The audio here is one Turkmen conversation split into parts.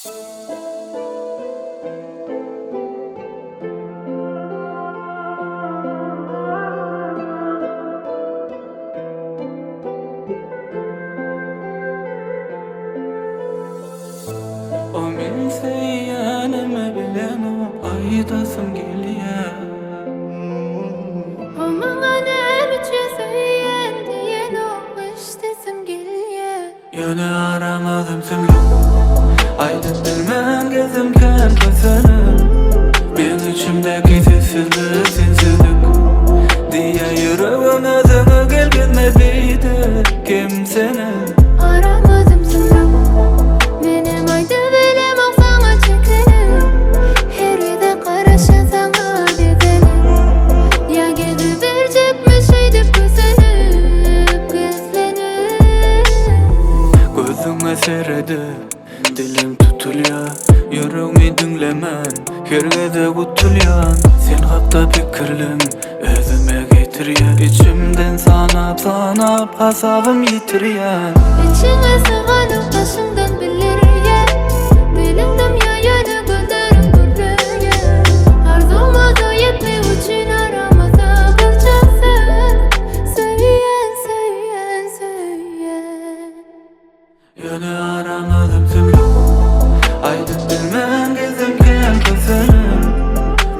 O men söýýänimi bilenok aýdasym gelýär. O maňa näme üçin söýýän diýenok eşdesim gelýär. Ýöne aramyz ümsümlik Aýdyp bilmän gezdim kän kösenip Meň içimdäki sessizlik sensizlik Diýýär ýüregim özüňe gel gezme beýdip kemsenip. Aramyz ümsümlik Menem aýdybilemok saňa çekinip Her gezek garaşan saňa bezenip Ýa geziberjekmi şeýdip kösenip gizlenip. Gözüňe seredip dilim tutulýar Ýüregmi diňlemän her gezek utulýan Sen hakda pikirlem özüme getirýär Içimden sanap sanap hasabym ýitirýän. Içiňe syganok daşyňdan bildirýär Diliň dymýar ýöne gözleriň gürleýär Arzuwymyza ýetmek üçin aramyzda boljak söz Söýýän söýýän söýýän. Ýöne aramyz ümsümlik Aýdyp bilmän gezdim kän kösenip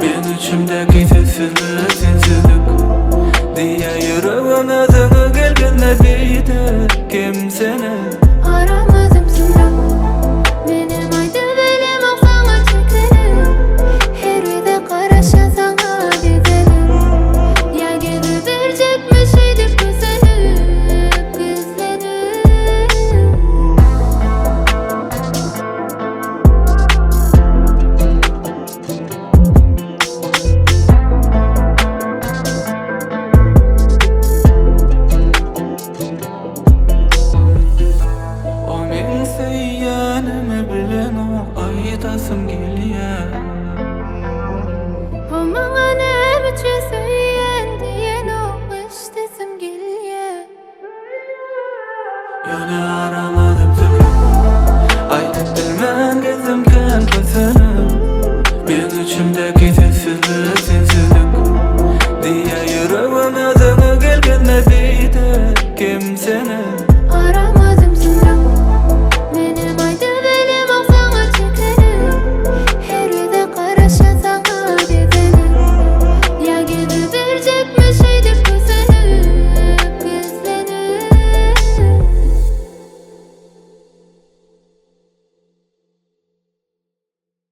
Meň içimdäki sessizlik sensizlik Diýýär ýüregim özüňe gel gezme beýdip kemsenip. Aramyz ümsümlik Menem aýdybilemok saňa çekinip Her gezek garaşan saňa bezenip Ýa geziberjekmi şeýdip kösenip gizlenip. O meň söýýänimi bilenok aýdasym gelýär. O maňa näme üçin söýýän diýenok eşdesim gelýär. Ýöne.